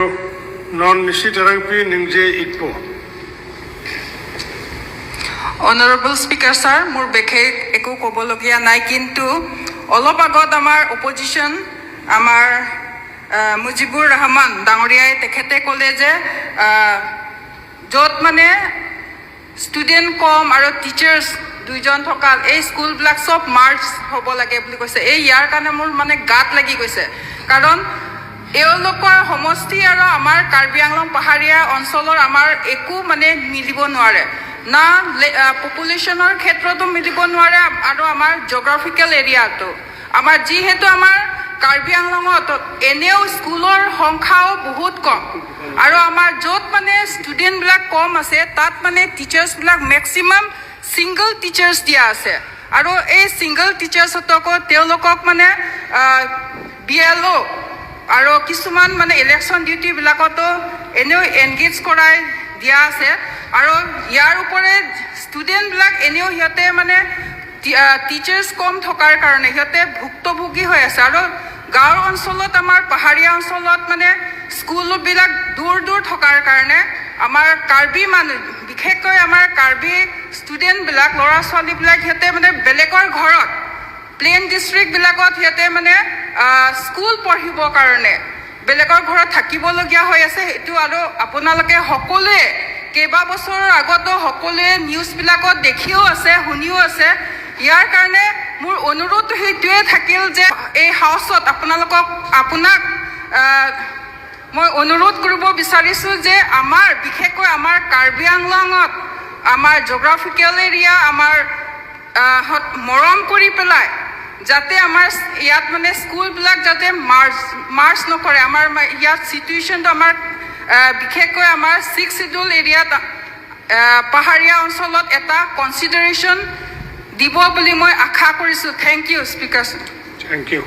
Non Nyishi Terangpi Ningje Ikpo. Honourable speaker sir, মোৰ বিশেষ একো ক'বলগীয়া নাই, কিন্তু অলপ আগত আমাৰ অপজিশ্যন আমাৰ মুজিবুৰ ৰহমান ডাঙৰীয়াই, তেখেতে ক'লে যে য'ত মানে ষ্টুডেণ্ট কম আৰু টিচাৰ্ছ দুইজন থকা এই স্কুলবিলাক চব মাৰ্জ হ'ব লাগে বুলি কৈছে। এই ইয়াৰ কাৰণে মোৰ মানে গাত লাগি গৈছে, কাৰণ এওঁলোকৰ সমষ্টি আৰু আমাৰ কাৰ্বি আংলং পাহাৰীয়া অঞ্চলৰ আমাৰ একো মানে মিলিব নোৱাৰে না, পপুলেশ্যনৰ ক্ষেত্ৰতো মিলিব নোৱাৰে আৰু আমাৰ জিঅ'গ্ৰাফিকেল এৰিয়াটো আমাৰ, যিহেতু আমাৰ কাৰ্বি আংলঙত এনেও স্কুলৰ সংখ্যাও বহুত কম আৰু আমাৰ য'ত মানে ষ্টুডেণ্টবিলাক কম আছে, তাত মানে টিচাৰ্ছবিলাক মেক্সিমাম ছিংগল টিচাৰ্ছ দিয়া আছে আৰু এই ছিংগল টিচাৰ্ছহঁতকো তেওঁলোকক মানে বিএলঅ' আৰু কিছুমান মানে ইলেকশ্যন ডিউটিবিলাকতো এনেও এনগেজ কৰাই দিয়া আছে। আৰু ইয়াৰ উপৰে ষ্টুডেণ্টবিলাক এনেও সিহঁতে মানে টিচাৰ্ছ কম থকাৰ কাৰণে সিহঁতে ভুক্তভোগী হৈ আছে। আৰু গাঁৱৰ অঞ্চলত, আমাৰ পাহাৰীয়া অঞ্চলত মানে স্কুলবিলাক দূৰ দূৰ থকাৰ কাৰণে আমাৰ কাৰ্বি মানুহ, বিশেষকৈ আমাৰ কাৰ্বি ষ্টুডেণ্টবিলাক, ল'ৰা ছোৱালীবিলাক সিহঁতে মানে বেলেগৰ ঘৰত, প্লেইন ডিষ্ট্ৰিক্টবিলাকত সিহঁতে মানে স্কুল পঢ়িবৰ কাৰণে বেলেগৰ ঘৰত থাকিবলগীয়া হৈ আছে। সেইটো আৰু আপোনালোকে সকলোৱে কেইবা বছৰৰ আগতো সকলোৱে নিউজবিলাকত দেখিও আছে, শুনিও আছে। ইয়াৰ কাৰণে মোৰ অনুৰোধ সেইটোৱে থাকিল যে এই হাউচত আপোনালোকক, আপোনাক মই অনুৰোধ কৰিব বিচাৰিছোঁ যে আমাৰ বিশেষকৈ আমাৰ কাৰ্বি আংলঙত আমাৰ জিঅ'গ্ৰাফিকেল এৰিয়া আমাৰ মৰম কৰি পেলাই যাতে আমাৰ ইয়াত মানে স্কুলবিলাক যাতে মাৰ্জ নকৰে। আমাৰ ইয়াত চিটুৱেশ্যনটো আমাৰ বিশেষকৈ আমাৰ ছিক্স চিডিউল এৰিয়াত পাহাৰীয়া অঞ্চলত এটা কনচিডাৰেশ্যন দিব বুলি মই আশা কৰিছোঁ। Thank you, speaker. Thank you.